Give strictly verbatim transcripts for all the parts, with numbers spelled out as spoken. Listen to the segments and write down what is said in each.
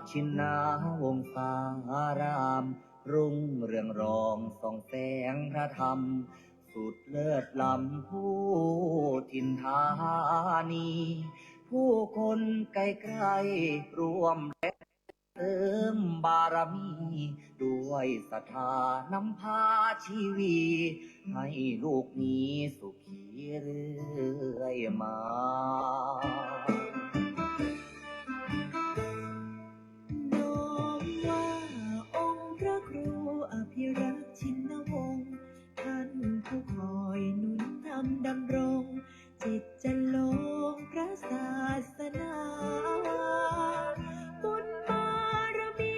ชินนาวงศาราม รุ่งเรืองรองส่องแสงพระธรรม สุดเลิศล้ำผู้ถิ่นธานี ผู้คนไกลๆร่วมแรงเสริมบารมี ด้วยศรัทธานำพาชีวี ให้ลูกมีสุขีเรื่อยมา น้อมว่าองค์พระครูอภิรักษ์ชินวงศ์ ท่านผู้คอยหนุนนำดำรง จิตจันลงพระศาสนา บุญบารมี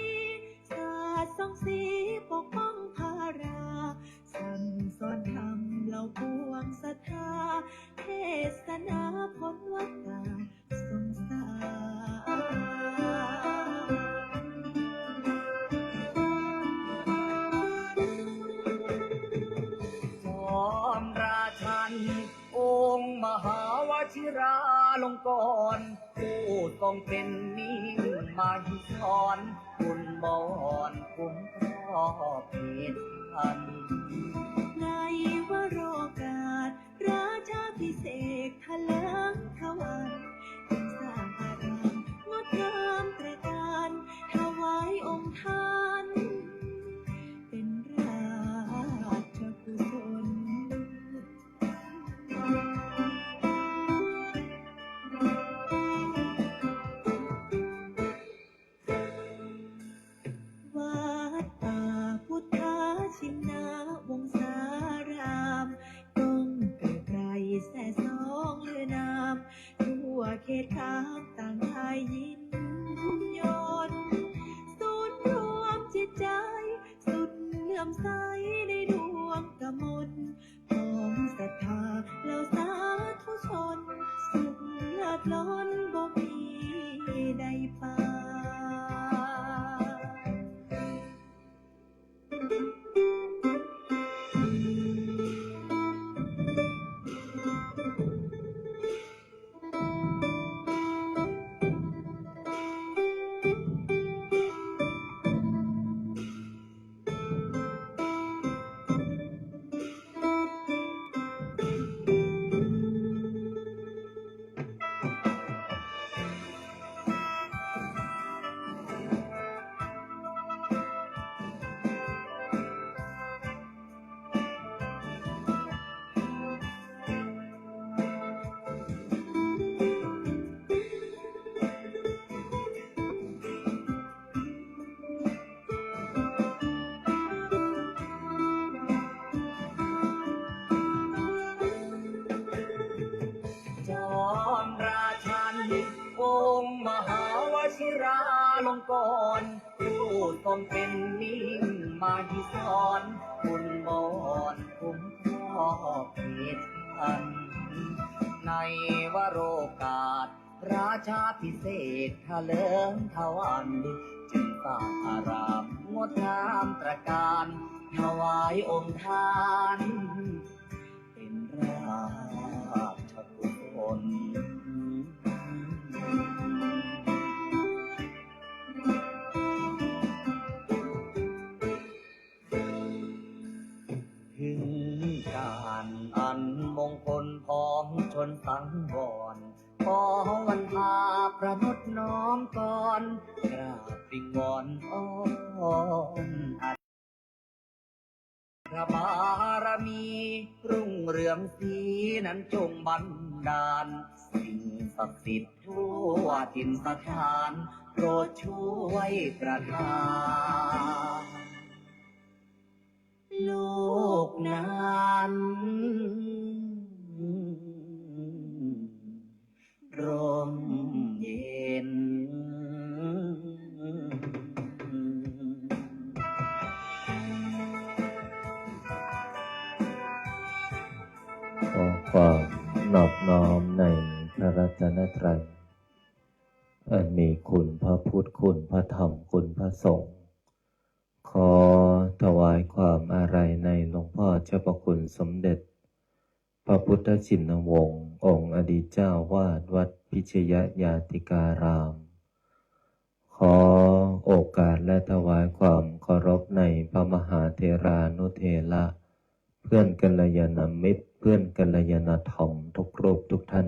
สาดส่องสีปกป้องพารา สั่งสอนธรรมเหล่าปวงศรัทธา เทศนาพ้นวัฏฏะสงสาร จอมราชัน องค์มหาวชิราลงกรณ์ ผู้ทรงเป็นมิ่งมหิธร บุญบอนคุ้มครอบเหตุพัน ในวโรกาส ราชาภิเษกถลิงทวัน จึงสร้างอารามงดงามตระการ ถวายองค์ท่าน เป็นราชกุศล วัดป่าพุทธชินนาวงศาราม ก้องเกริกไกรแซ่ซ้องลือนาม ทั่วเขตคามต่างได้ยินยน ศูนย์รวมจิตใจ สุดเลื่อมใสในดวงกมล ของศรัทธาเหล่าสาธุชน สุขเลิศล้นบ่มีใดปาน จอมราชัน องค์มหาวชิราลงกรณ์ ผู้ทรงเป็นมิ่งมหิธร บุญบอนคุ้มครอบเหตุพัน ในวโรกาส ราชาภิเษกถลิงทวัน จึงสร้างอารามงดงามตระการ ถวายองค์ท่าน เป็นราชกุศล ถึงการอันมงคลพ้องชนสังวร ขอวันพาประนดน้อมกร กราบวิงวอนอ้อน พระบารมีรุ่งเรืองสีนั้นจงบันดาล สิ่งศักดิ์สิทธิ์ทั่วถิ่นสถาน โปรดช่วยประทาน ลูกนั้น ร่มเย็น ขอความนอบน้อมในพระรัตนตรัย อันมีคุณพระพุทธ คุณพระธรรม คุณพระสงฆ์ ขอถวายความอาลัยในหลวงพ่อเจ้าพระคุณสมเด็จ พระพุทธชินวงศ์ องค์อดีตเจ้าวาดวัดพิชยญาติการาม ข ขอโอกาสและถวายความเคารพในพระมหาเถรานุเถระ เพื่อนกัลยาณมิตร เพื่อนกัลยาณธรรมทุกรูปทุกท่าน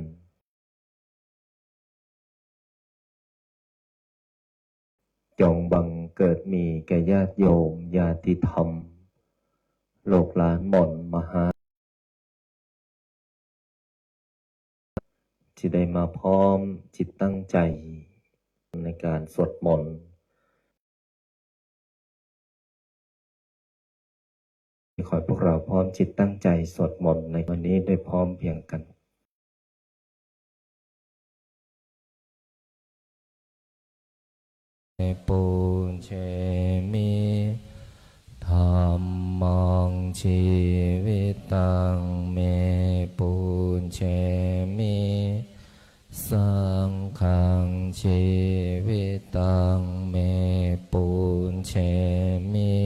จงบังเกิดมีแก่ญาติโยมญาติธรรม ลูกหลานมนต์มหา ที่ได้มาพร้อมจิตตั้งใจในการสวดมนต์ ขอให้พวกเราพร้อมจิตตั้งใจสวดมนต์ในวันนี้ได้พร้อมเพรียงกัน pūjemi, dhammaṃ jīvitaṃ me pūjemi, saṅghaṃ jīvitaṃ me pūjemi,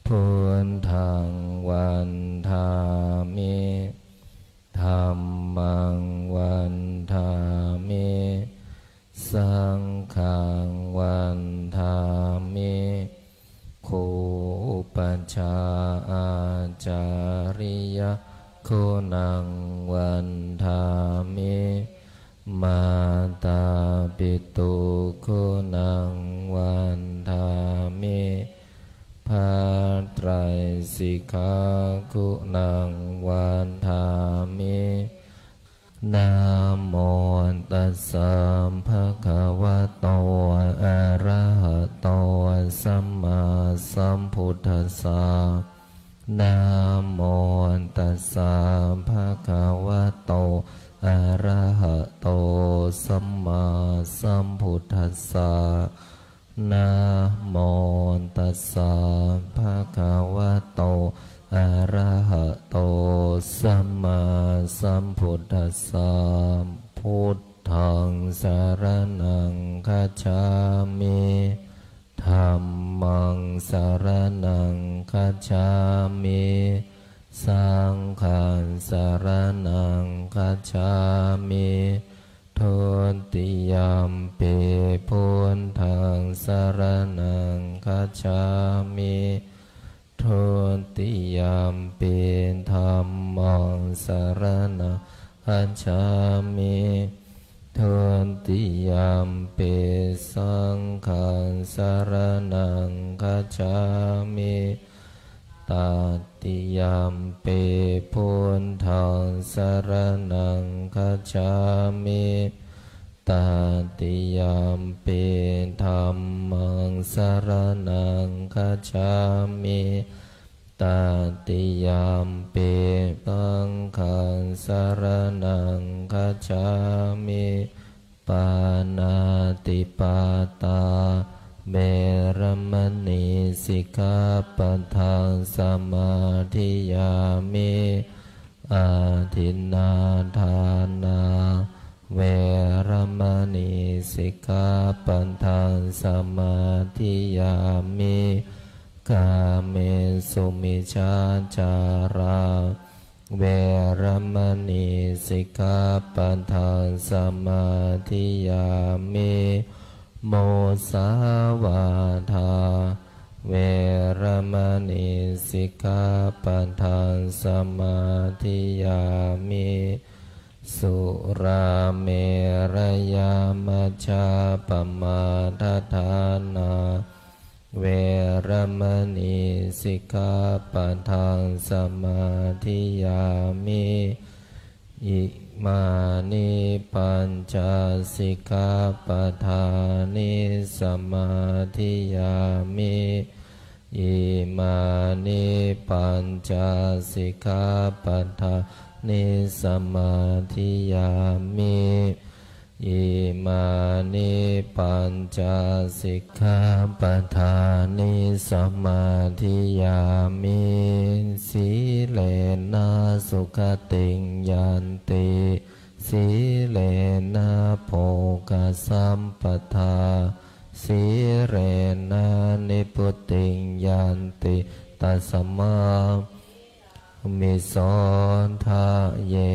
buddhaṃ vandāmi, dhammaṃ vandāmi, saṅghaṃ vandāmi, gurūpajjhāyācariyaguṇaṃ vandāmi, mātāpituguṇaṃ vandāmi, bhātraisikhaguṇaṃ vandāmi. Namo tassa bhagavato arahato sammāsambuddhassa. Namo tassa bhagavato arahato sammāsambuddhassa. Namo tassa bhagavato arahato sammāsambuddhassa. Buddhaṃ saraṇaṃ gacchāmi. Dhammaṃ saraṇaṃ gacchāmi. Saṅghaṃ saraṇaṃ gacchāmi. Dutiyampi buddhaṃ saraṇaṃ gacchāmi. Dutiyampi dhammaṃ saraṇaṃ gacchāmi. Dutiyampi saṅghaṃ saraṇaṃ gacchāmi. Tatiyampi buddhaṃ saraṇaṃ gacchāmi. Tatiyampi dhammaṃ saraṇaṃ gacchāmi. Tatiyampi saṅghaṃ saraṇaṃ gacchāmi. Pāṇātipātā veramaṇī sikkhāpadaṃ samādiyāmi. Adinnādānā veramaṇī sikkhāpadaṃ samādiyāmi. Kāmesu micchācārā veramaṇī sikkhāpadaṃ samādiyāmi. Musāvādā veramaṇī sikkhāpadaṃ samādiyāmi. Surāmerayamajjapamādaṭṭhānā veramaṇī sikkhāpadaṃ samādiyāmi. Imāni pañca sikkhāpadāni samādiyāmi. Imāni pañca sikkhāpadāni samādiyāmi. Imāni pañca sikkhāpadāni samādiyāmi. Sīlena sugatiṃ yanti, sīlena bhogasampadā, sīlena nibbutiṃ yanti, tasmā sīlaṃ visodhaye.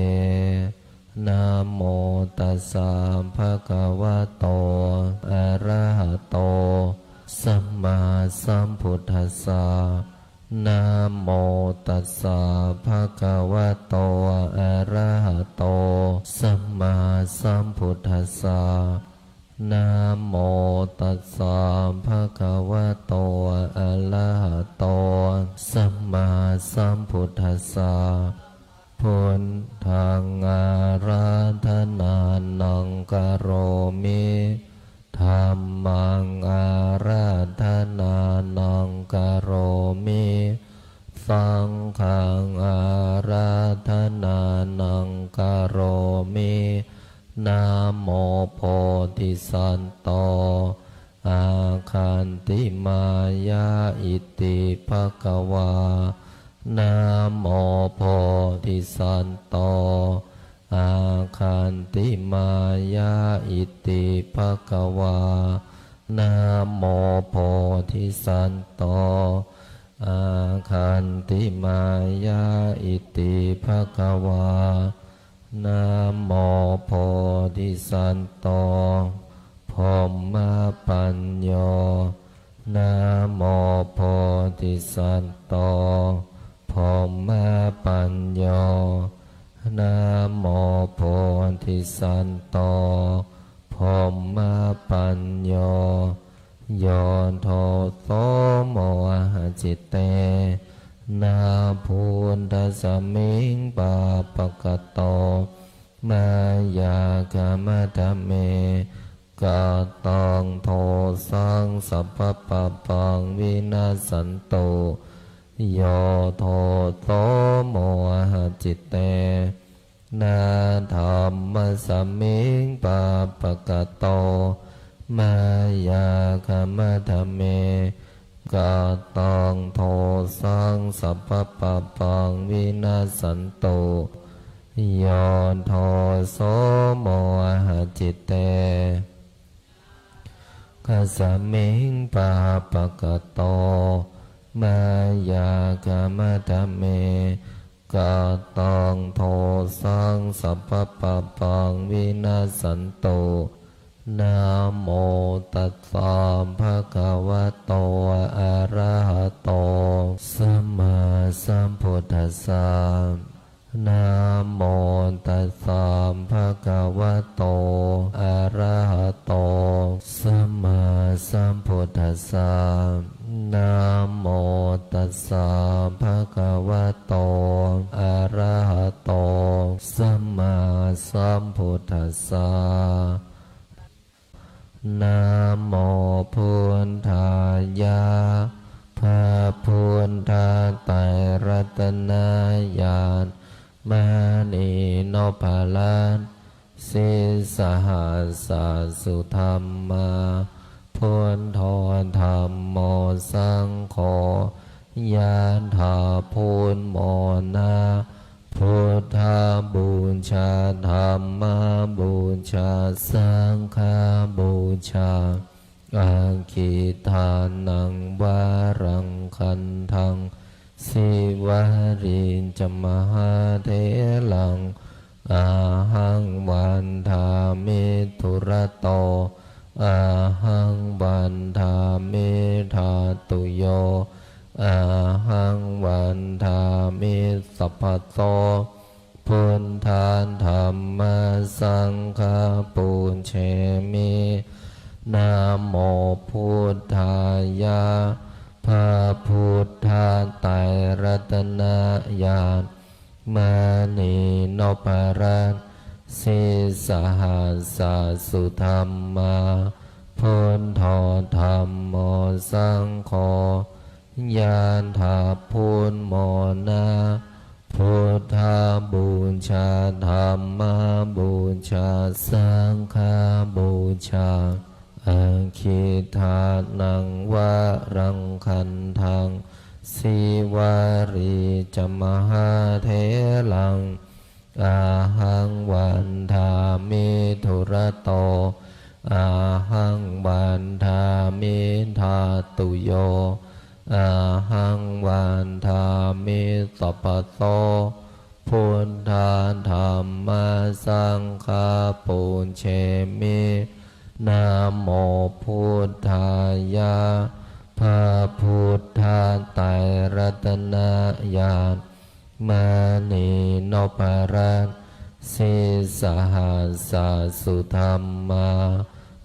Namo tassa bhagavato arahato sammāsambuddhassa. Namo tassa bhagavato arahato sammāsambuddhassa. Namo tassa bhagavato arahato sammāsambuddhassa. Buddhaṃ ārādhanānaṃ karomi. Dhammaṃ ārādhanānaṃ karomi. Saṅghaṃ ārādhanānaṃ karomi. Namo bodhisatto āgantimāya iti bhagavā. Namo bodhisatto āgantimāya iti bhagavā. Namo bodhisatto āgantimāya iti bhagavā. Namo bodhisatto brahmapañño. Namo bodhisatto brahmapañño. Namo bodhisatto brahmapañño. Yo doso mohacitena buddhasmiṃ pāpakato mayā khamatha me. Kataṃ dosaṃ sabbapāpaṃ vinassantu. Yo doso mohacitena dhammasmiṃ pāpakato mayā khamatha me. Kataṃ dosaṃ sabbapāpaṃ vinassantu. Yo doso mohacitena saṅghasmiṃ pāpakato mayā khamatha me. Kataṃ dosaṃ sabbapāpaṃ vinassantu. Namo tassa bhagavato arahato sammāsambuddhassa. Namo tassa bhagavato arahato sammāsambuddhassa. Namo tassa bhagavato arahato sammāsambuddhassa. Namo buddhāya. พระพุทธไตรรัตนญาณ มณีนพรัตน์ sīsahassa sudhammā, buddho dhammo saṅgho, ญาณถา พุทโธ นะ พุทธบูชา ธรรมบูชา สังฆบูชา Aggittānaṃ varaṃ gandhaṃ, sīvalī ca mahātheraṃ, ahaṃ vandāmi dūrato, ahaṃ vandāmi dhātuyo, ahaṃ vandāmi sabbaso. Buddha dhamma saṅgha pūjemi. Namo buddhāya. พระพุทธไตรรัตนญาณ มณีนพรัตน์ sīsahassa sudhammā, buddho dhammo saṅgho, ญาณถา พุทโธ นะ พุทธบูชา ธรรมบูชา สังฆบูชา Aggittānaṃ varaṃ gandhaṃ, sīvalī ca mahātheraṃ, ahaṃ vandāmi dūrato, ahaṃ vandāmi dhātuyo, ahaṃ vandāmi sabbaso. Buddha Dhamma Saṅgha pūjemi. Namo Buddhāya. พระพุทธไตรรัตนญาณ มณีนพรัตน์ sīsahassa sudhammā,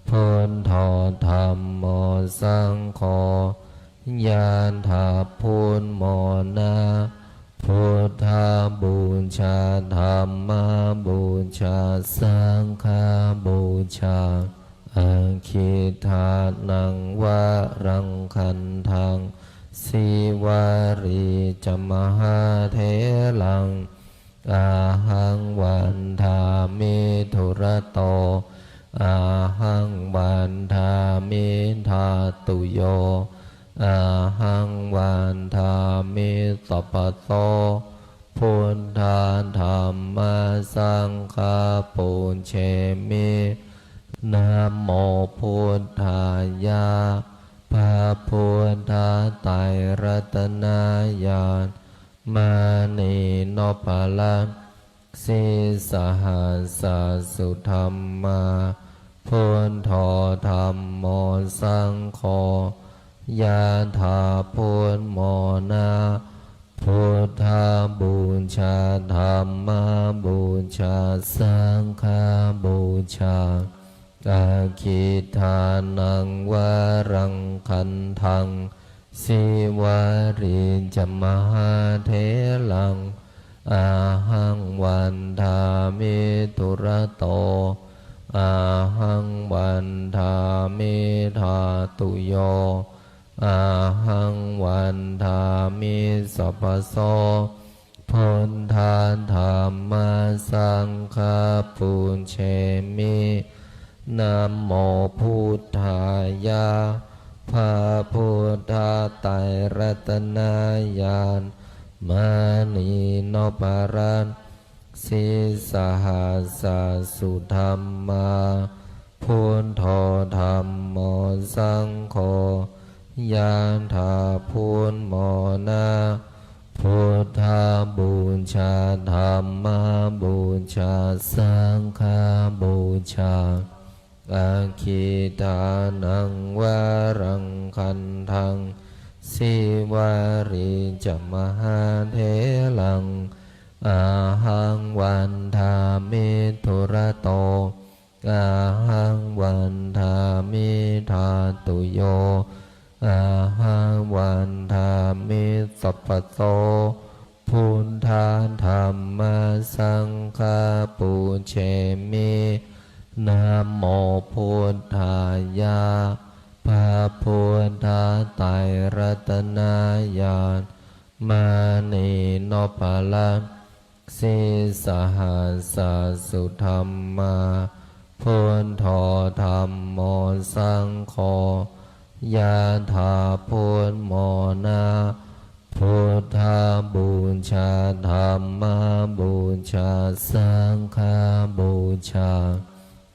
buddho dhammo saṅgho, ยะถา พุทโธ นะ Buddhapūjā, Dhammapūjā, Saṅghapūjā. Aggidānaṃ varaṃ gandhaṃ, Sīvalī ca mahātheraṃ, ahaṃ vandāmi dūrato. Ahaṃ vandāmi dhātuyo, ahaṃ vandāmi sabbaso. Buddha Dhamma Saṅgha pūjemi. Namo Buddhāya. พระพุทธไตรรัตนญาณ มณีนพรัตน์ sīsahassa sudhammā, buddho dhammo saṅgho, ยะถา พุทโธ นะ Buddhapūjā, Dhammapūjā, Saṅghapūjā. Aggidānaṃ varaṃ gandhaṃ, Sīvalī ca mahātheraṃ, ahaṃ vandāmi dūrato. Ahaṃ vandāmi dhātuyo, ahaṃ vandāmi sabbaso. Buddha Dhamma Saṅgha pūjemi. Namo Buddhāya. พระพุทธไตรรัตนญาณ มณีนพรัตน์ sīsahassa sudhammā, buddho dhammo saṅgho, ยะถา พุทโธ นะ Buddhapūjā, Dhammapūjā, Saṅghapūjā. Aggidānaṃ varaṃ gandhaṃ, Sīvalī ca mahātheraṃ, ahaṃ vandāmi dūrato. Ahaṃ vandāmi dhātuyo, ahaṃ vandāmi sabbaso. Buddha Dhamma Saṅgha pūjemi. Namo Buddhāya. พระพุทธไตรรัตนญาณ มณีนพรัตน์ sīsahassa sudhammā, buddho dhammo saṅgho, ยะถา พุทโธ นะ Buddhapūjā, Dhammapūjā, Saṅghapūjā.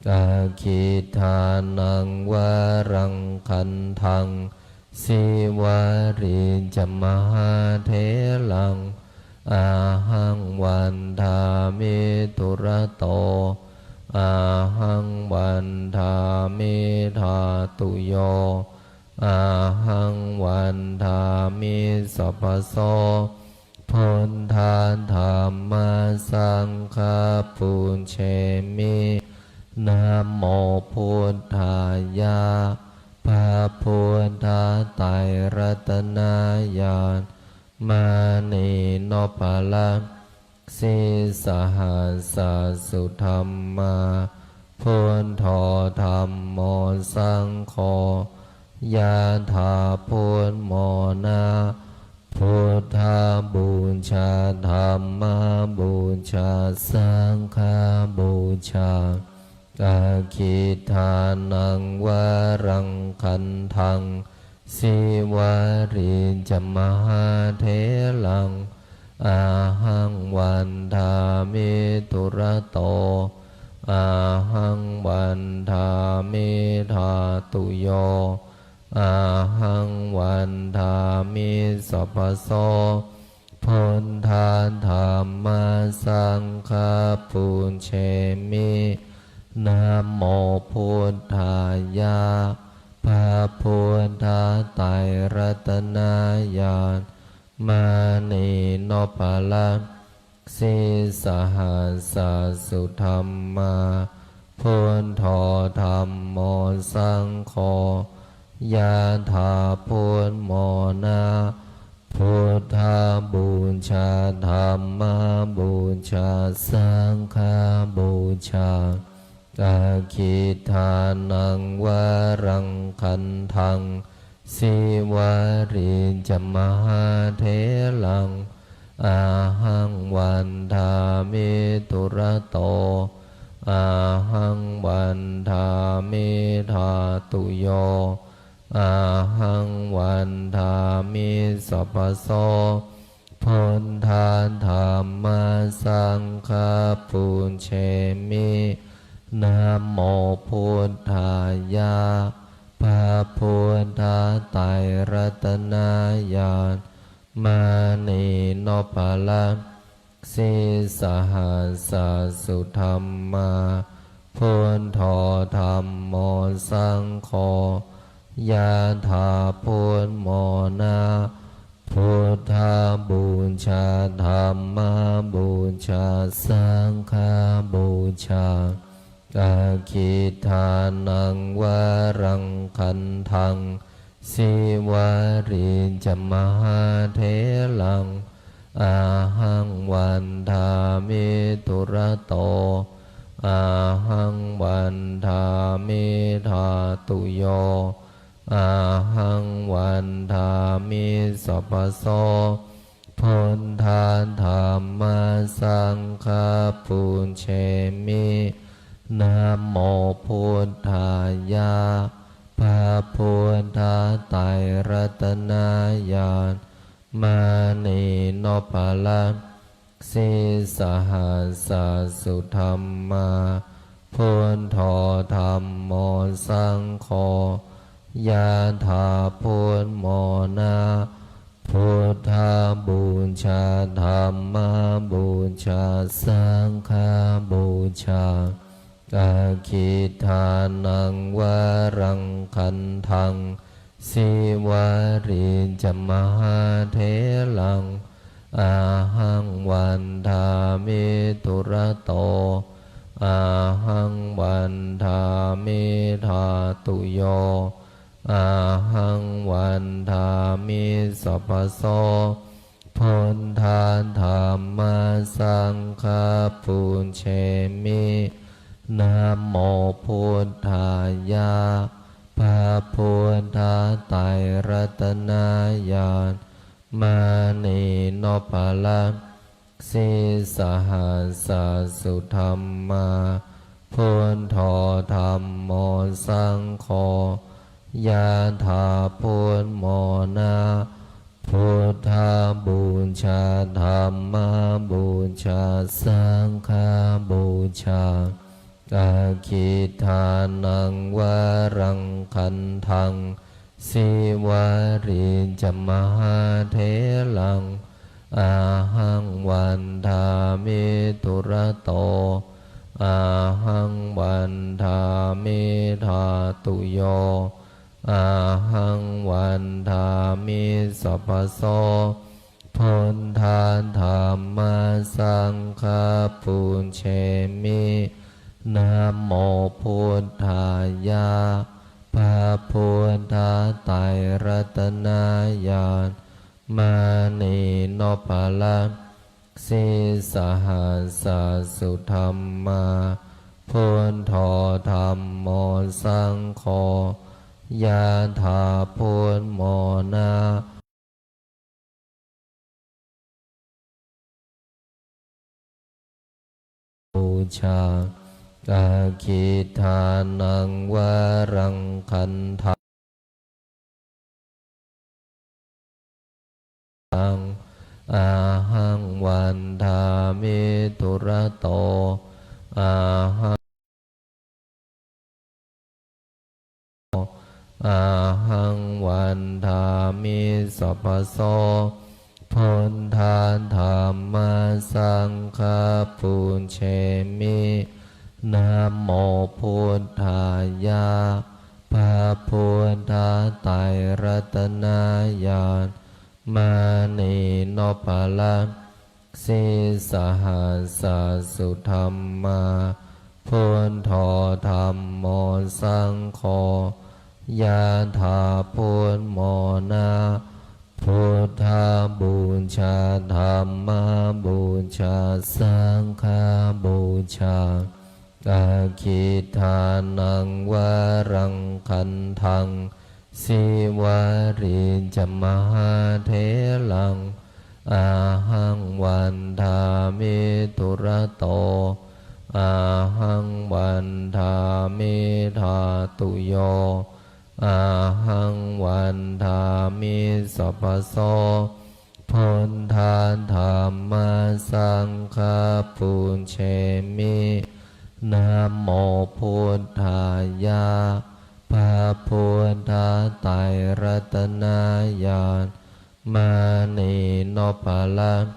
Aggidānaṃ varaṃ gandhaṃ, Sīvalī ca mahātheraṃ, ahaṃ vandāmi dūrato. Ahaṃ vandāmi dhātuyo, ahaṃ vandāmi sabbaso. Buddha Dhamma Saṅgha pūjemi. Namo Buddhāya. พระพุทธไตรรัตนญาณ มณีนพรัตน์ sīsahassa sudhammā, buddho dhammo saṅgho, yathā buddhamona. Buddhapūjā, dhammapūjā, saṅghapūjā. Aggidānaṃ varaṃ gandhaṃ, Sīvalī ca mahātheraṃ, ahaṃ vandāmi dūrato. Ahaṃ vandāmi dhātuyo, ahaṃ vandāmi sabbaso. Buddha dhamma saṅgha pūjemi. Namo buddhāya. พระพุทธไตรรัตนญาณ มณีนพรัตน์ sīsahassa sudhammā, buddho dhammo saṅgho, yathā buddhamona. Buddhapūjā, dhammapūjā, saṅghapūjā. Aggidānaṃ varaṃ gandhaṃ, Sīvalī ca mahātheraṃ, ahaṃ vandāmi dūrato, ahaṃ vandāmi dhātuyo, ahaṃ vandāmi sabbaso. Buddha dhamma saṅgha pūjemi. Namo buddhāya. พระพุทธไตรรัตนญาณ มณีนพรัตน์ sīsahassa sudhammā, buddho dhammo saṅgho, yathā buddhamona. Buddhapūjā, dhammapūjā, saṅghapūjā. Aggidānaṃ varaṃ gandhaṃ, Sīvalī ca mahātheraṃ, ahaṃ vandāmi dūrato, ahaṃ vandāmi dhātuyo, ahaṃ vandāmi sabbaso. Buddha dhamma saṅgha pūjemi. Namo buddhāya. พระพุทธไตรรัตนญาณ มณีนพรัตน์ sīsahassa sudhammā, buddho dhammo saṅgho, yathā buddhamona. Buddhapūjā, dhammapūjā, saṅghapūjā. Aggidānaṃ varaṃ gandhaṃ, Sīvalī ca mahātheraṃ, ahaṃ vandāmi dūrato, ahaṃ vandāmi dhātuyo, ahaṃ vandāmi sabbaso. Buddha dhamma saṅgha pūjemi. Namo buddhāya. พระพุทธไตรรัตนญาณ มณีนพรัตน์ sīsahassa sudhammā, buddho dhammo saṅgho, yathā buddhamona. Buddhapūjā, dhammapūjā, saṅghapūjā. Aggidānaṃ varaṃ gandhaṃ, Sīvalī ca mahātheraṃ, ahaṃ vandāmi dūrato, ahaṃ vandāmi dhātuyo, ahaṃ vandāmi sabbaso. Buddha dhamma saṅgha pūjemi. Namo buddhāya. พระพุทธไตรรัตนญาณ มณีนพรัตน์ sīsahassa sudhammā, buddho dhammo saṅgho, yathā buddhamona. Pūjā. Aggidānaṃ varaṃ gandhaṃ, ahaṃ vandāmi dūrato, ahaṃ ahaṃ vandāmi sabbaso. Buddha dhamma saṅgha pūjemi. Namo buddhāya. พระพุทธไตรรัตนญาณ มณีนพรัตน์ sīsahassa sudhammā, buddho dhammo saṅgho, yathā buddhamona, buddhapūjā, dhammapūjā, saṅghapūjā, aggidānaṃ varaṃ gandhaṃ, sīvalī ca mahātheraṃ, ahaṃ vandāmi dūrato, ahaṃ vandāmi dhātuyo, ahaṃ vandāmi sabbaso. Buddha dhamma saṅgha pūjemi. Namo buddhāya. พระพุทธไตรรัตนญาณ มณีนพรัตน์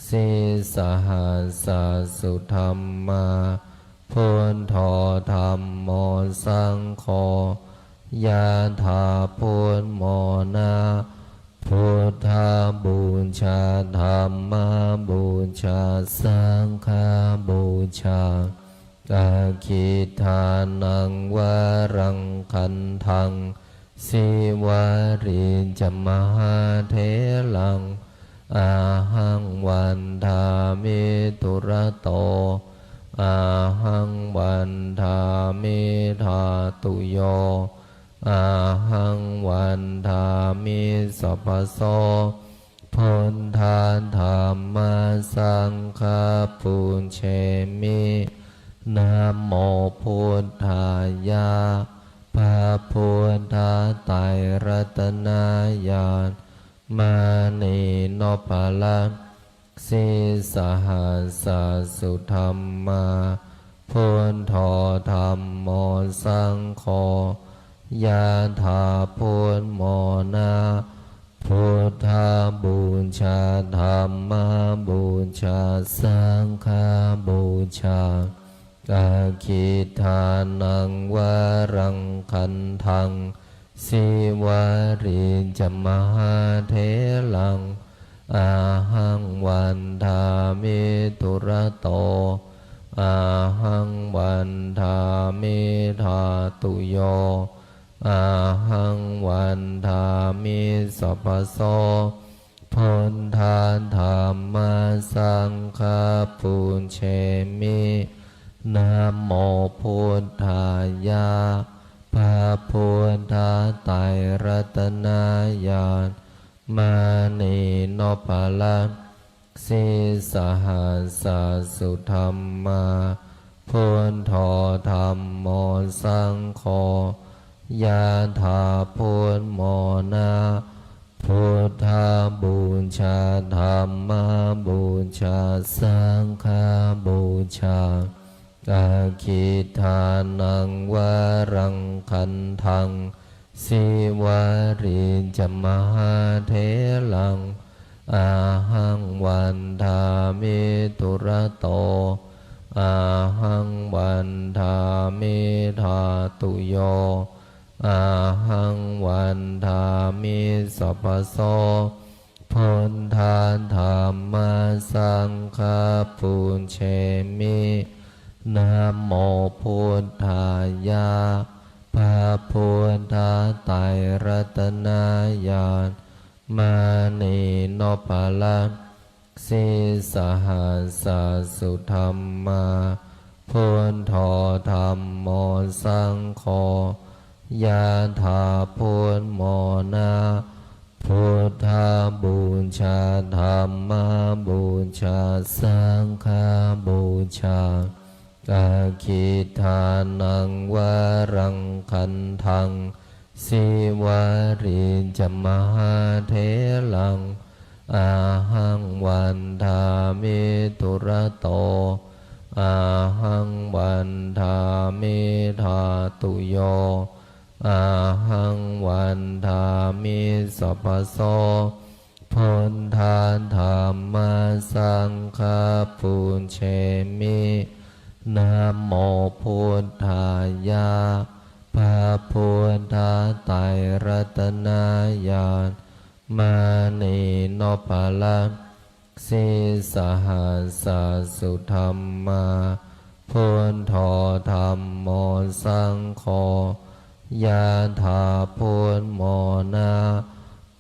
sīsahassa sudhammā, buddho dhammo saṅgho, yathā buddhamona, buddhapūjā, dhammapūjā, saṅghapūjā, aggidānaṃ varaṃ gandhaṃ, sīvalī ca mahātheraṃ, ahaṃ vandāmi dūrato, ahaṃ vandāmi dhātuyo, ahaṃ vandāmi sabbaso. Buddha dhamma saṅgha pūjemi. Namo buddhāya. พระพุทธไตรรัตนญาณ มณีนพรัตน์ sīsahassa sudhammā, buddho dhammo saṅgho, yathā buddhamona, buddhapūjā, dhammapūjā, saṅghapūjā, aggidānaṃ varaṃ gandhaṃ, sīvalī ca mahātheraṃ, ahaṃ vandāmi dūrato, ahaṃ vandāmi dhātuyo, ahaṃ vandāmi sabbaso. Buddha dhamma saṅgha pūjemi. Namo buddhāya. พระพุทธไตรรัตนญาณ มณีนพรัตน์ sīsahassa sudhammā, buddho dhammo saṅgho, yathā buddhamona, buddhapūjā, dhammapūjā, saṅghapūjā, aggidānaṃ varaṃ gandhaṃ, sīvalī ca mahātheraṃ, ahaṃ vandāmi dūrato, ahaṃ vandāmi dhātuyo, ahaṃ vandāmi sabbaso. Buddha dhamma saṅgha pūjemi. Namo buddhāya. พระพุทธไตรรัตนญาณ มณีนพรัตน์ sīsahassa sudhammā, buddho dhammo saṅgho, yathā buddhamona, buddhapūjā, dhammapūjā, saṅghapūjā, aggidānaṃ varaṃ gandhaṃ, sīvalī ca mahātheraṃ, ahaṃ vandāmi dūrato, ahaṃ vandāmi dhātuyo, ahaṃ vandāmi sabbaso. Buddha Dhamma Saṅgha pūjemi. Namo Buddhāya. พระพุทธไตรรัตนญาณ มณีนพรัตน์ Sīsahassa-sudhammā, Buddho Dhammo Saṅgho, ยะถา พุทโธ นะ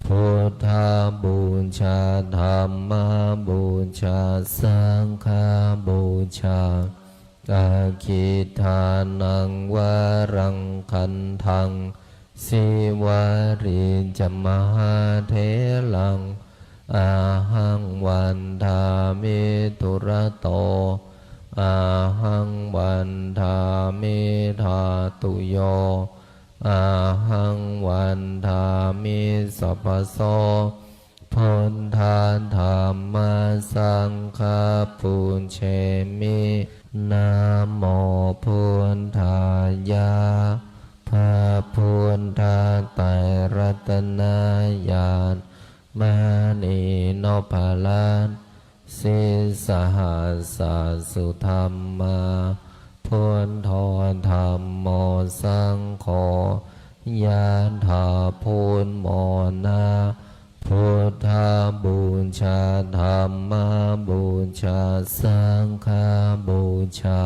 Buddhapūjā, Dhammapūjā, Saṅghapūjā. Aggidānaṃ varaṃ gandhaṃ, Sīvalī ca mahātheraṃ, Ahaṃ vandāmi dūrato, Ahaṃ vandāmi dhātuyo, Ahaṃ vandāmi sabbaso. Buddha Dhamma Saṅgha pūjemi. Namo Buddhāya. พระพุทธไตรรัตนญาณ มณีนพรัตน์ Sīsahassa-sudhammā, Buddho Dhammo Saṅgho, ยะถา พุทโธ นะ Buddhapūjā, Dhammapūjā, Saṅghapūjā.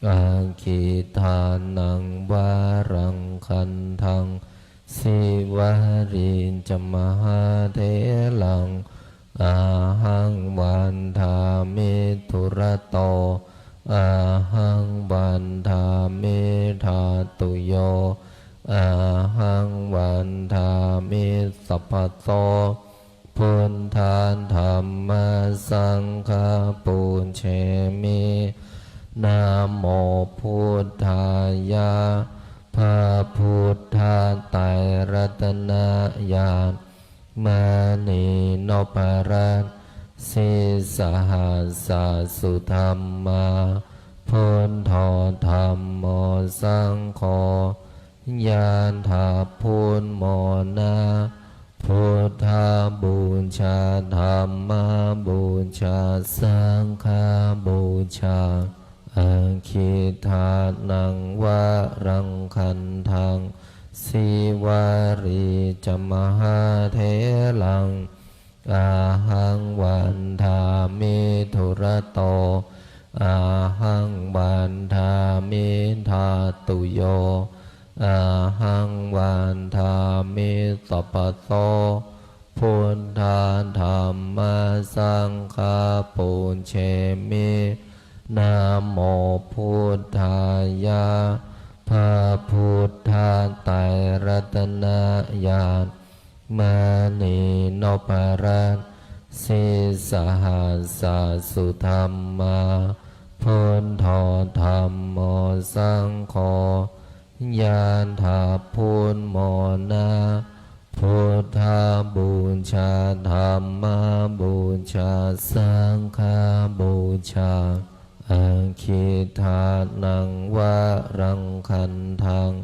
Aggidānaṃ varaṃ gandhaṃ, Sīvalī ca mahātheraṃ, Ahaṃ vandāmi dūrato, Ahaṃ vandāmi dhātuyo, Ahaṃ vandāmi sabbaso. Buddha Dhamma Saṅgha pūjemi. Namo Buddhāya. พระพุทธไตรรัตนญาณ มณีนพรัตน์ Sīsahassa-sudhammā, Buddho Dhammo Saṅgho, ยะถา พุทโธ นะ Buddhapūjā, Dhammapūjā, Saṅghapūjā. Aggidānaṃ varaṃ gandhaṃ, Sīvalī ca mahātheraṃ, Ahaṃ vandāmi dūrato, Ahaṃ vandāmi dhātuyo, Ahaṃ vandāmi sabbaso. Buddha Dhamma Saṅgha pūjemi. Namo Buddhāya. พระพุทธไตรรัตนญาณ มณีนพรัตน์ Sīsahassa-sudhammā, Buddho Dhammo Saṅgho, ยะถา พุทโธ นะ Buddhapūjā, Dhammapūjā, Saṅghapūjā. Aggidānaṃ varaṃ gandhaṃ,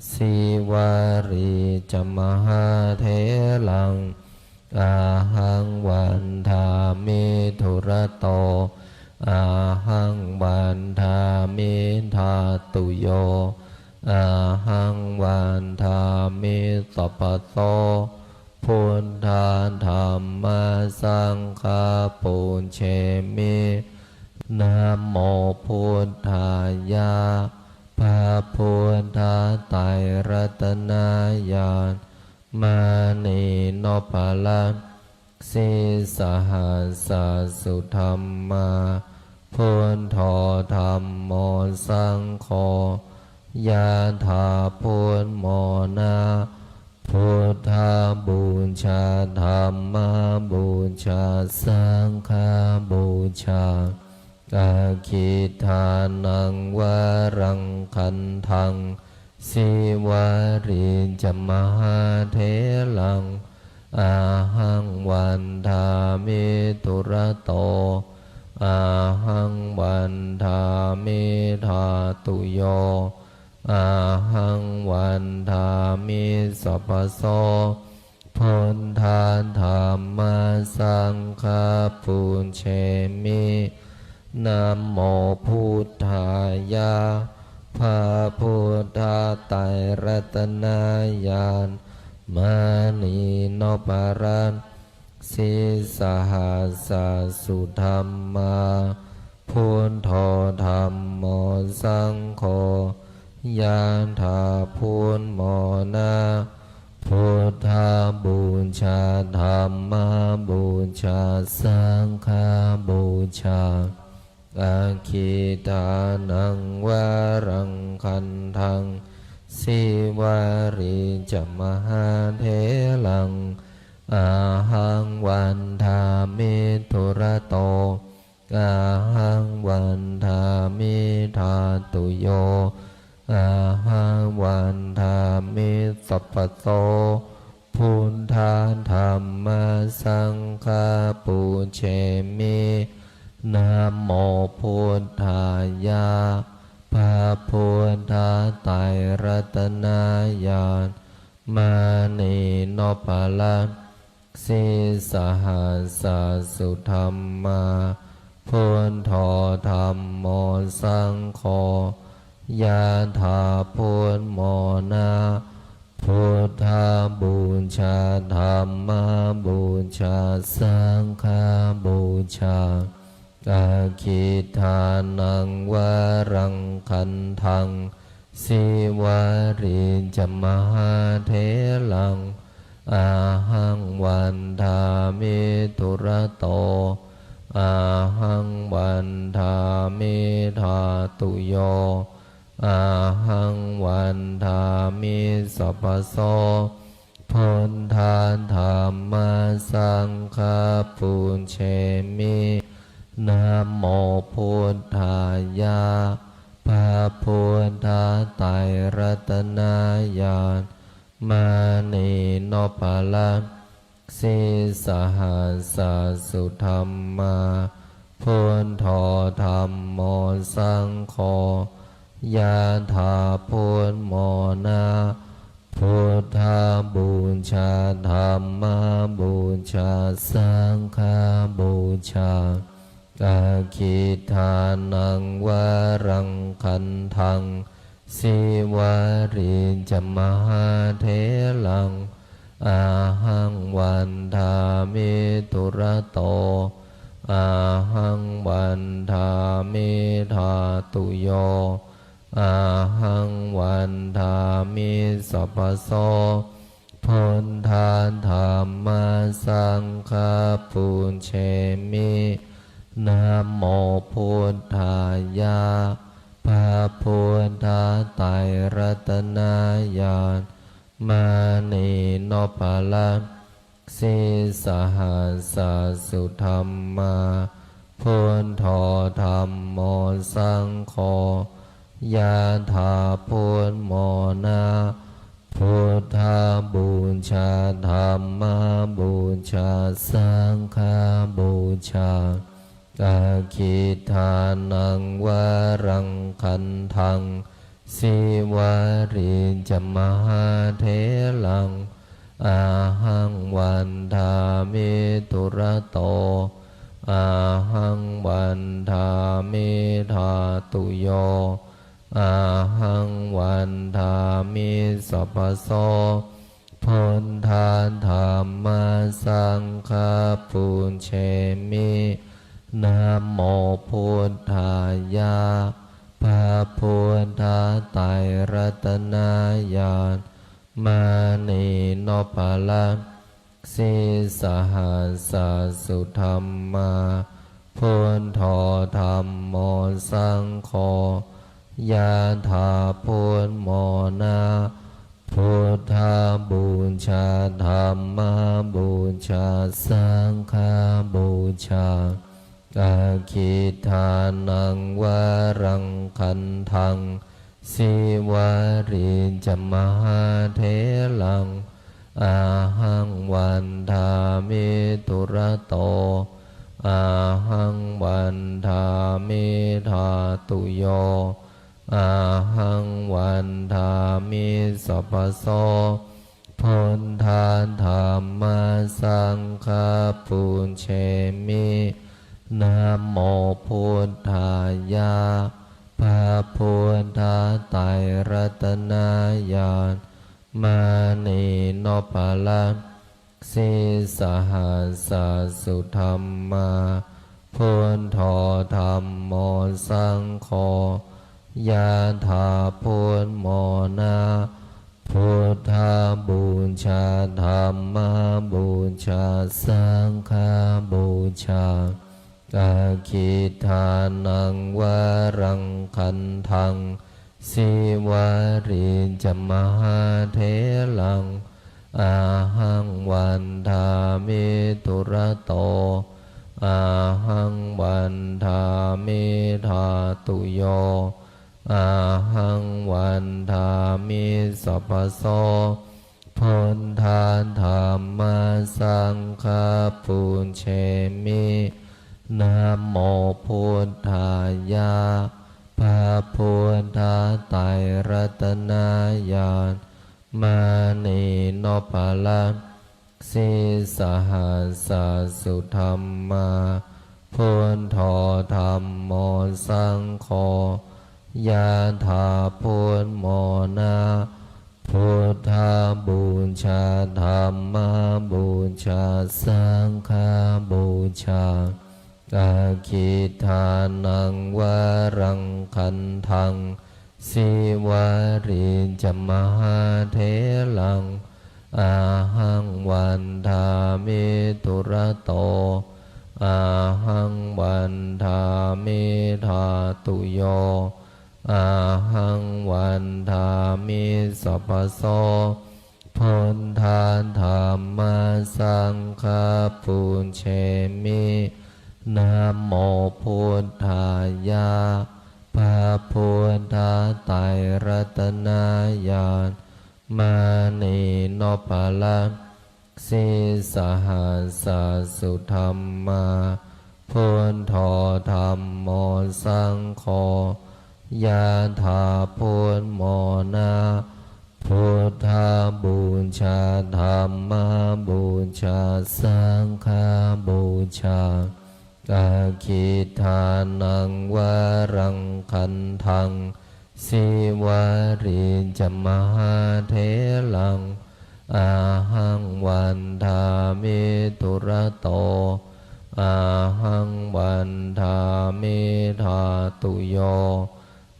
Sīvalī ca mahātheraṃ, Ahaṃ vandāmi dūrato, Ahaṃ vandāmi dhātuyo, Ahaṃ vandāmi sabbaso. Buddha Dhamma Saṅgha pūjemi. Namo Buddhāya. พระพุทธไตรรัตนญาณ มณีนพรัตน์ Sīsahassa-sudhammā, Buddho Dhammo Saṅgho, ยะถา พุทโธ นะ Buddhapūjā, Dhammapūjā, Saṅghapūjā. Aggidānaṃ varaṃ gandhaṃ, Sīvalī ca mahātheraṃ, Ahaṃ vandāmi dūrato, Ahaṃ vandāmi dhātuyo, Ahaṃ vandāmi sabbaso. Buddha dhamma saṅgha pūjemi. Namo buddhāya. พระพุทธไตรรัตนญาณ มณีนพรัตน์ sīsahassasudhammā. Buddho dhammo saṅgho. Yathā buddhamona. Buddhapūjā dhammapūjā saṅghapūjā. Aggidānaṃ varaṃ gandhaṃ sīvalī ca mahātheraṃ. Ahaṃ vandāmi dūrato. Ahaṃ vandāmi dhātuyo. Ahaṃ vandāmi sabbaso. Buddha dhamma saṅgha pūjemi. Namo buddhāya. พระพุทธไตรรัตนญาณ มณีนพรัตน์ sīsahassasudhammā. Buddho dhammo saṅgho. Yathā buddhamona. Buddhapūjā dhammapūjā saṅghapūjā. Aggidānaṃ varaṃ gandhaṃ sīvalī ca mahātheraṃ. Ahaṃ vandāmi dūrato. Ahaṃ vandāmi dhātuyo. Ahaṃ vandāmi sabbaso. Buddha dhamma saṅgha pūjemi. Namo buddhāya. พระพุทธไตรรัตนญาณ มณีนพรัตน์ sīsahassasudhammā. Buddho dhammo saṅgho. Yathā buddhamona. Buddhapūjā dhammapūjā saṅghapūjā. Aggidānaṃ varaṃ gandhaṃ sīvalī ca mahātheraṃ. Ahaṃ vandāmi dūrato. Ahaṃ vandāmi dhātuyo. Ahaṃ vandāmi sabbaso. Buddha dhamma saṅgha pūjemi. Namo buddhāya. พระพุทธไตรรัตนญาณ มณีนพรัตน์ sīsahassasudhammā. Buddho dhammo saṅgho. Yathā buddhamona. Buddhapūjā dhammapūjā saṅghapūjā. Aggidānaṃ varaṃ gandhaṃ sīvalī ca mahātheraṃ. Ahaṃ vandāmi dūrato. Ahaṃ vandāmi dhātuyo. Ahaṃ vandāmi sabbaso. Buddha dhamma saṅgha pūjemi. Namo buddhāya. พระพุทธไตรรัตนญาณ มณีนพรัตน์ sīsahassasudhammā. Buddho dhammo saṅgho. Yathā buddhamona. Buddhapūjā dhammapūjā saṅghapūjā. Aggidānaṃ varaṃ gandhaṃ sīvalī ca mahātheraṃ. Ahaṃ vandāmi dūrato. Ahaṃ vandāmi dhātuyo. Ahaṃ vandāmi sabbaso. Buddha Dhamma Saṅgha pūjemi. Namo Buddhāya. พระพุทธไตรรัตนญาณ มณีนพรัตน์ sīsahassasadhamma, buddho dhammo saṅgho, yathābudmona, buddhapūjā, dhammapūjā, saṅghapūjā, aggidānaṃ varaṃ gandhaṃ, sīvalī ca mahātheraṃ, ahaṃ vandāmi dūrato, ahaṃ vandāmi dhātuyo, ahaṃ vandāmi sabbaso. Buddha Dhamma Saṅgha pūjemi. Namo Buddhāya. พระพุทธไตรรัตนญาณ มณีนพรัตน์ sīsahassasadhamma, buddho dhammo saṅgho, yathābudmona, buddhapūjā, dhammapūjā, saṅghapūjā, aggidānaṃ varaṃ gandhaṃ, sīvalī ca mahātheraṃ, ahaṃ vandāmi dūrato, ahaṃ vandāmi dhātuyo, ahaṃ vandāmi sabbaso. Buddha Dhamma Saṅgha pūjemi. Namo Buddhāya. พระพุทธไตรรัตนญาณ มณีนพรัตน์ sīsahassasadhamma, buddho dhammo saṅgho, yathābudmona, buddhapūjā, dhammapūjā, saṅghapūjā, aggidānaṃ varaṃ gandhaṃ, sīvalī ca mahātheraṃ, ahaṃ vandāmi dūrato, ahaṃ vandāmi dhātuyo,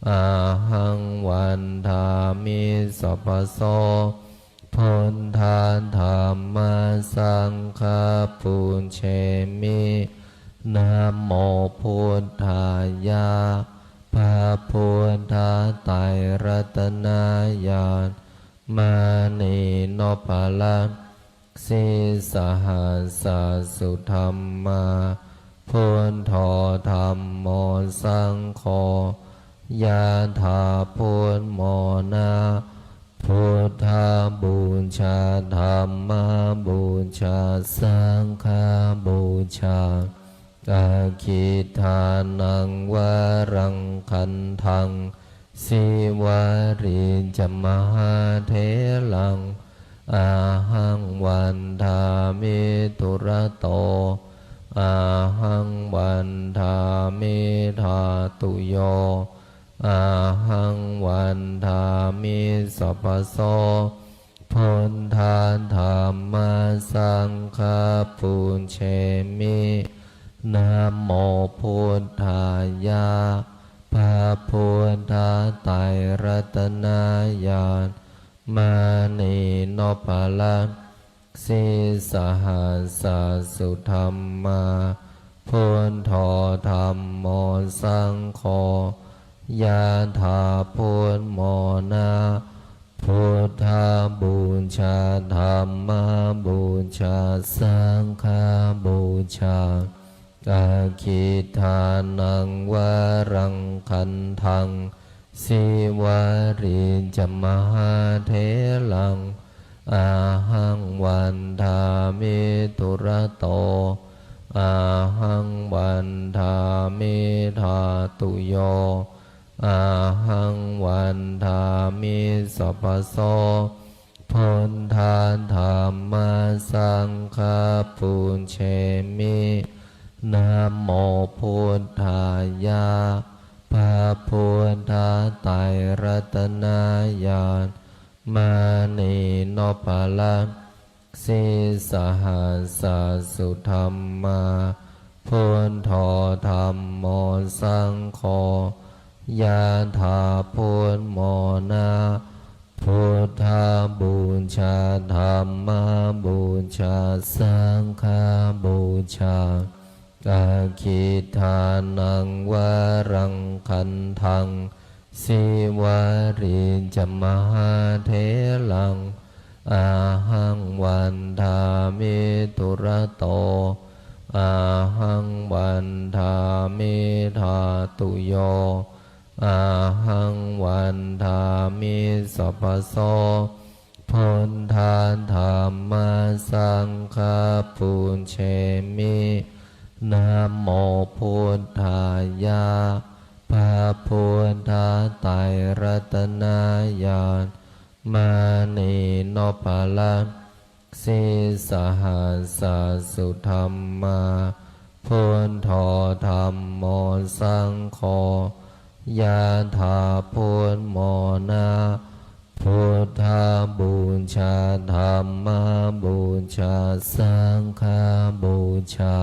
ahaṃ vandāmi sabbaso. Buddha Dhamma Saṅgha pūjemi. Namo Buddhāya. พระพุทธไตรรัตนญาณ มณีนพรัตน์ sīsahassasadhamma, buddho dhammo saṅgho, yathābudmona, buddhapūjā, dhammapūjā, saṅghapūjā, aggidānaṃ varaṃ gandhaṃ, sīvalī ca mahātheraṃ, ahaṃ vandāmi dūrato, ahaṃ vandāmi dhātuyo, ahaṃ vandāmi sabbaso. Buddha Dhamma Saṅgha pūjemi. Namo Buddhāya. พระพุทธไตรรัตนญาณ มณีนพรัตน์ sīsahassasadhamma, buddho dhammo saṅgho, yathābudmona, buddhapūjā, dhammapūjā, saṅghapūjā, aggidānaṃ varaṃ gandhaṃ, sīvalī ca mahātheraṃ, ahaṃ vandāmi dūrato, ahaṃ vandāmi dhātuyo, ahaṃ vandāmi sabbaso. Buddha chemi. Namo buddhāya. พระพุทธไตรรัตนญาณ mani nopparakkhasīsahassasudhammā. Buddho dhammo saṅgho, yathā buddhamona. Buddhapūjā, dhammapūjā, saṅghapūjā. Aggidānaṃ varaṃ gandhaṃ, sīvalī ca mahātheraṃ. Ahaṃ vandāmi dūrato, ahaṃ vandāmi dhātuyo, ahaṃ vandāmi sabbaso. Buddha dhamma saṅgha pūjemi. Namo buddhāya. พระพุทธไตรรัตนญาณ mani nopparakkhasīsahassasudhammā. Buddho dhammo saṅgho, yathā buddhamona. Buddhapūjā, dhammapūjā, saṅghapūjā.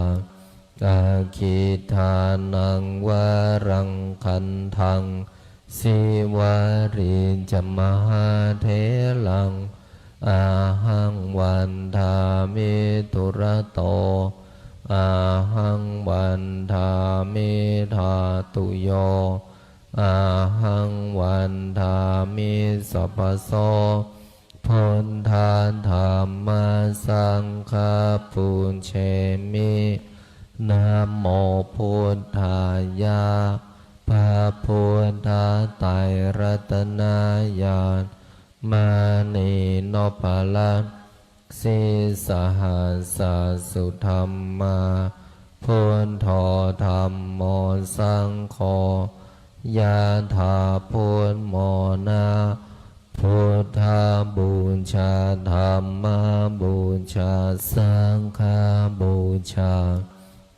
Aggidānaṃ varaṃ gandhaṃ, sīvalī ca mahātheraṃ. Ahaṃ vandāmi dūrato, ahaṃ vandāmi dhātuyo, ahaṃ vandāmi sabbaso. Buddha dhamma saṅgha pūjemi. Namo buddhāya. พระพุทธไตรรัตนญาณ mani nopparakkhasīsahassasudhammā. Buddho dhammo saṅgho, yathā buddhamona. Buddhapūjā, dhammapūjā, saṅghapūjā.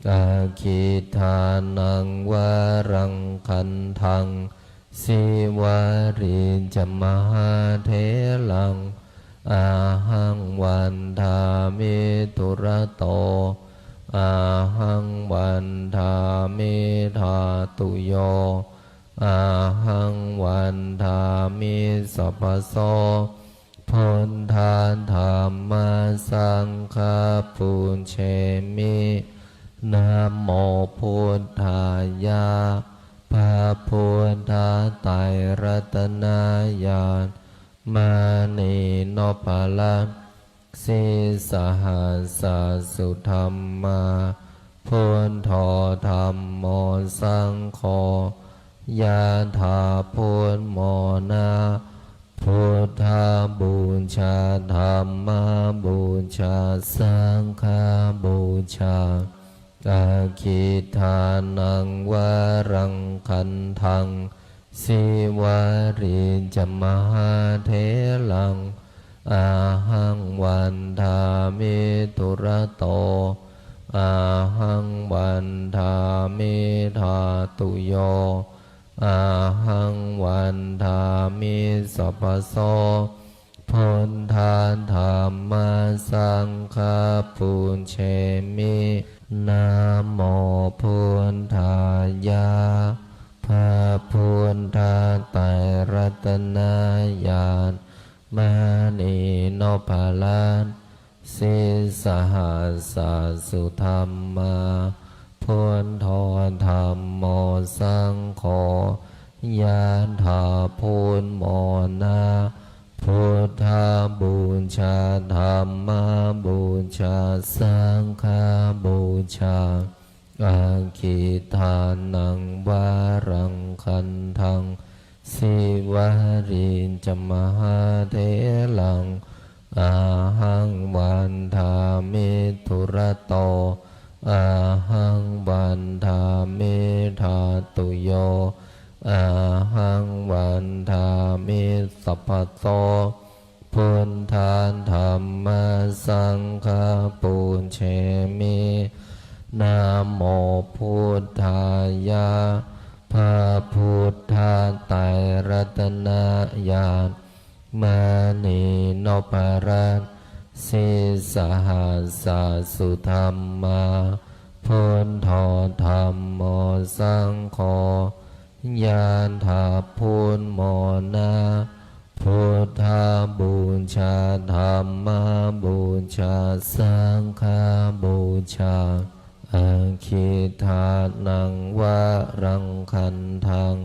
Aggidānaṃ varaṃ gandhaṃ, sīvalī ca mahātheraṃ. Ahaṃ vandāmi dūrato, ahaṃ vandāmi dhātuyo, ahaṃ vandāmi sabbaso. Buddha dhamma saṅgha pūjemi. Namo buddhāya. พระพุทธไตรรัตนญาณ mani nopparakkhasīsahassasudhammā. Buddho dhammo saṅgho, yathā buddhamona. Buddhapūjā, dhammapūjā, saṅghapūjā. Aggidānaṃ varaṃ gandhaṃ, sīvalī ca mahātheraṃ. Ahaṃ vandāmi dūrato, ahaṃ vandāmi dhātuyo, ahaṃ vandāmi sabbaso. Buddha dhamma saṅgha pūjemi. Namo buddhāya. พระพุทธไตรรัตนญาณ mani nopparakkhasīsahassasudhammā. Buddho dhammo saṅgho, yathā buddhamona. Buddhapūjā, dhammapūjā, saṅghapūjā. Aggidānaṃ varaṃ gandhaṃ, sīvalī ca mahātheraṃ. Ahaṃ vandāmi dūrato, ahaṃ vandāmi dhātuyo, ahaṃ vandāmi sabbaso. Buddha dhamma saṅgha pūjemi. Namo buddhāya. พระพุทธไตรรัตนญาณ มณีนพรัตน์ sīsahassa sudhammā, buddho dhammo saṅgho, ยาดาพุทโมนะ Buddhapūjā, Dhammapūjā, Saṅghapūjā. Aggidānaṃ varaṃ gandhaṃ,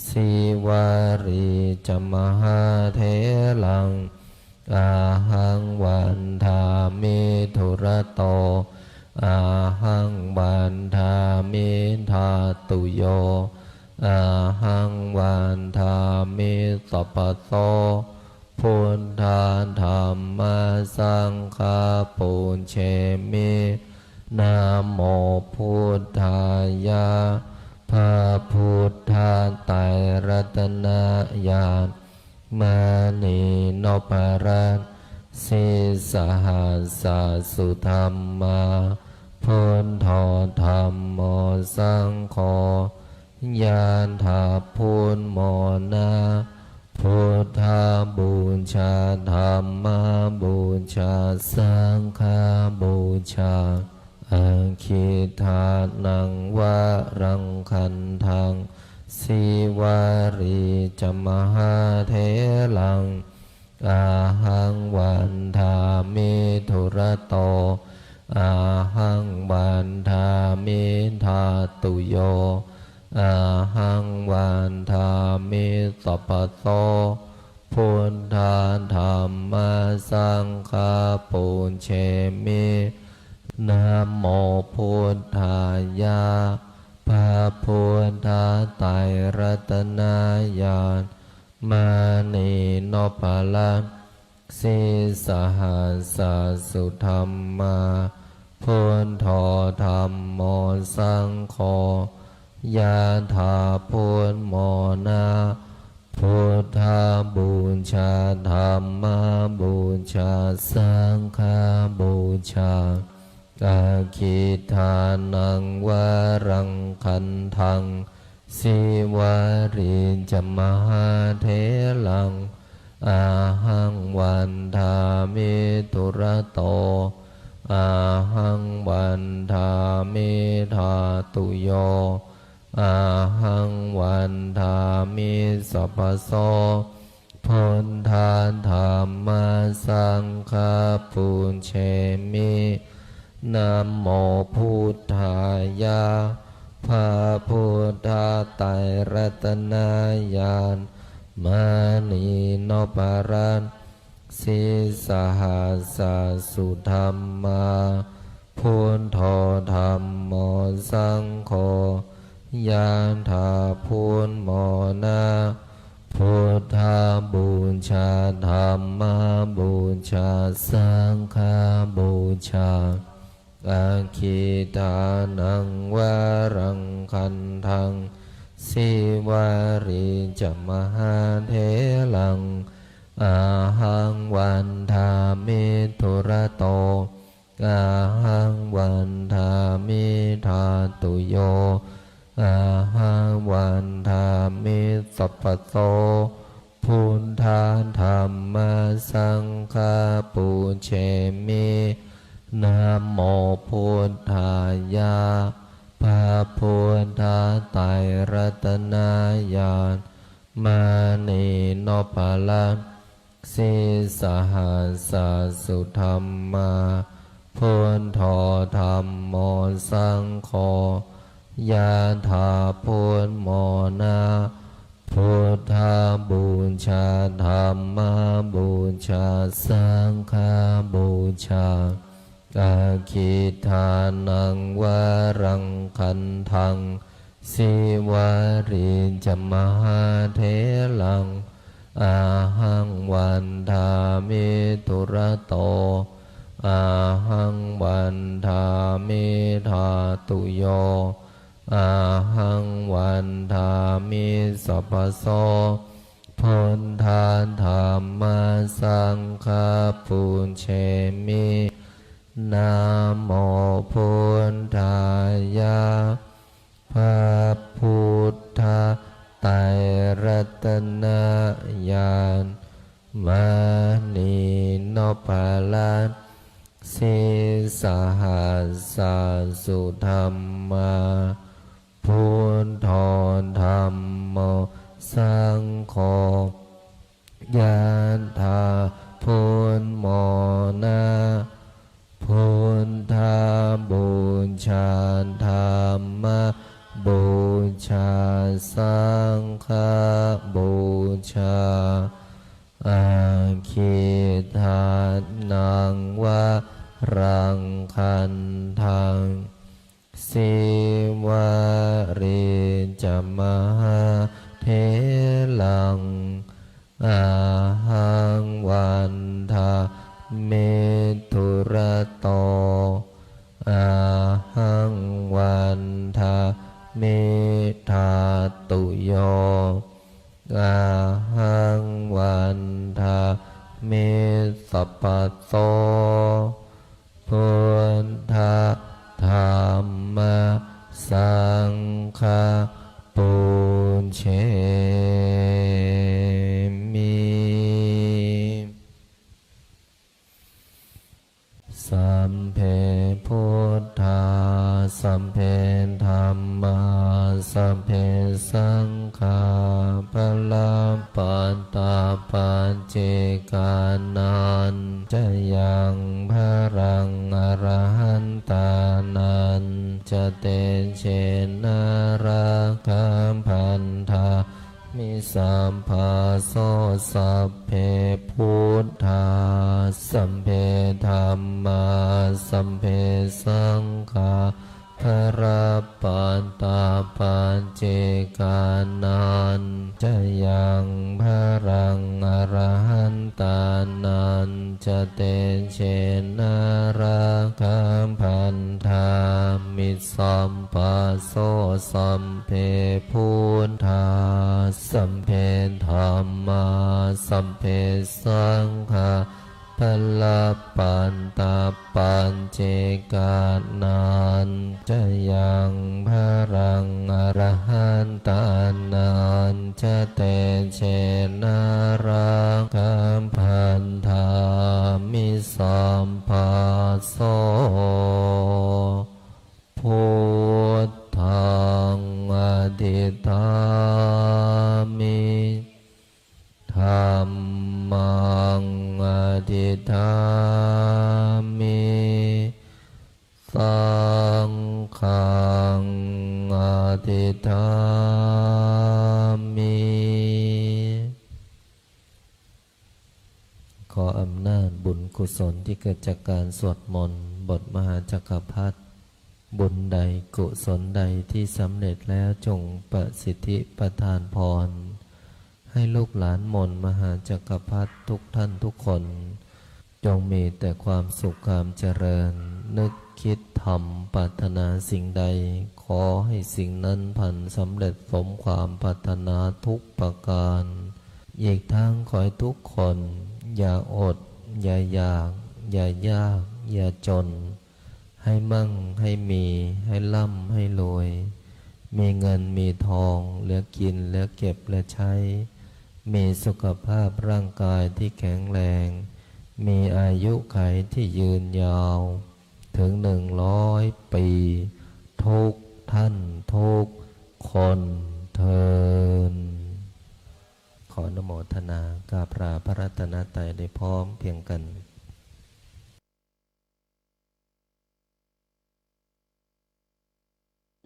Sīvalī ca mahātheraṃ, ahaṃ vandāmi dūrato, ahaṃ vandāmi dhātuyo, ahaṃ vandāmi sabbaso. Buddha dhamma saṅgha pūjemi. Namo buddhāya. พระพุทธไตรรัตนญาณ มณีนพรัตน์ sīsahassa sudhammā, buddho dhammo saṅgho, ยาดาพุทโมนะ Buddhapūjā, Dhammapūjā, Saṅghapūjā. Aggidānaṃ varaṃ gandhaṃ, Sīvalī ca mahātheraṃ, ahaṃ vandāmi dūrato, ahaṃ vandāmi dhātuyo, ahaṃ vandāmi sabbaso. Buddha dhamma saṅgha pūjemi. Namo buddhāya. พระพุทธไตรรัตนญาณ มณีนพรัตน์ sīsahassa sudhammā, buddho dhammo saṅgho, ยาดาพุทโมนะ Buddhapūjā, Dhammapūjā, Saṅghapūjā. Aggidānaṃ varaṃ gandhaṃ, Sīvalī ca mahātheraṃ, ahaṃ vandāmi dūrato, ahaṃ vandāmi dhātuyo, ahaṃ vandāmi sabbaso. Buddha dhamma saṅgha pūjemi. Namo buddhāya. พระพุทธไตรรัตนญาณ มณีนพรัตน์ sīsahassa sudhammā, buddho dhammo saṅgho, ยาดาพุทโมนะ Buddhapūjā, Dhammapūjā, Saṅghapūjā. Aggidānaṃ varaṃ gandhaṃ, Sīvalī ca mahātheraṃ, ahaṃ vandāmi dūrato, ahaṃ vandāmi dhātuyo, ahaṃ vandāmi sabbaso. Buddha dhamma saṅgha pūjemi. Namo buddhāya. พระพุทธไตรรัตนญาณ มณีนพรัตน์ sīsahassa sudhammā, buddho dhammo saṅgho, ยาดาพุทโมนะ Buddhapūjā, Dhammapūjā, Saṅghapūjā. Aggidānaṃ varaṃ gandhaṃ, Sīvalī ca mahātheraṃ, ahaṃ vandāmi dūrato, ahaṃ vandāmi dhātuyo, ahaṃ vandāmi sabbaso. Buddha dhamma saṅgha pūjemi. Namo buddhāya. พระพุทธไตรรัตนญาณ มณีนพรัตน์ sīsahassa sudhammā, buddho dhammo saṅgho, yathā buddhamona. Buddhapūjā, dhammapūjā, saṅghapūjā, aggīdānaṃ varaṃ khandhaṃ, sīvalī ca mahātheraṃ, ahaṃ vandāmi dūrato, ahaṃ vandāmi dhātuyo, ahaṃ vandāmi sabbaso. Buddha dhamma saṅgha pūjemi. Sabbe buddhā, sabbe dhammā, sabbe saṅghā, balappattā paccekānañca yaṃ balaṃ arahantānañca tejena rakkhaṃ bandhā mi sabbaso. Sabbe buddhā, sabbe dhammā, sabbe saṅghā, balappattā paccekānañca yaṃ balaṃ arahantānañca tejena rakkhaṃ bandhā mi sabbaso. Sabbe buddhā, sabbe dhammā, sabbe saṅghā, balappattā paccekānañca yaṃ balaṃ arahantānañca tejena rakkhaṃ bandhā mi sabbaso. Buddhaṃ adhiṭṭhāmi, dhammaṃ adhiṭṭhāmi, saṅghaṃ adhiṭṭhāmi. ขออำนาจบุญกุศลที่เกิดจากการสวดมนต์บทมหาจักรพรรดิ บุญใดกุศลใดที่สำเร็จแล้วจงประสิทธิประทานพร ให้ลูกหลานมนต์มหาจักรพรรดิทุกท่านทุกคน จงมีแต่ความสุขความเจริญ นึกคิดทำปรารถนาสิ่งใด ขอให้สิ่งนั้นพลันสำเร็จสมความปรารถนาทุกประการ อีกทั้งขอให้ทุกคนอย่าอด อย่าอยาก อย่ายาก อย่าจน ให้มั่ง ให้มี ให้ร่ำ ให้รวย มีเงิน มีทอง เหลือกิน เหลือเก็บ เหลือใช้ มีสุขภาพร่างกายที่แข็งแรง มีอายุขัยที่ยืนยาว ถึงหนึ่งร้อยปี ทุกท่านทุกคนเทอญ ขออนุโมทนากราบลาพระรัตนตรัยได้พร้อมเพรียงกัน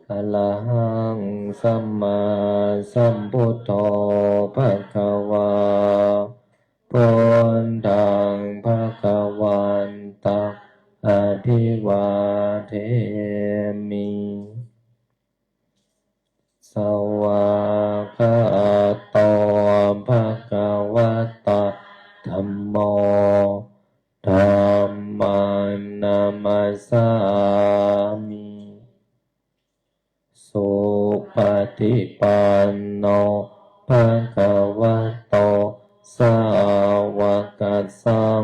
Arahaṃ sammāsambuddho bhagavā, buddhaṃ bhagavantaṃ abhivādemi. Svākkhāto bhagavatā dhammo, dhammaṃ namassāmi. Supaṭipanno bhagavato สา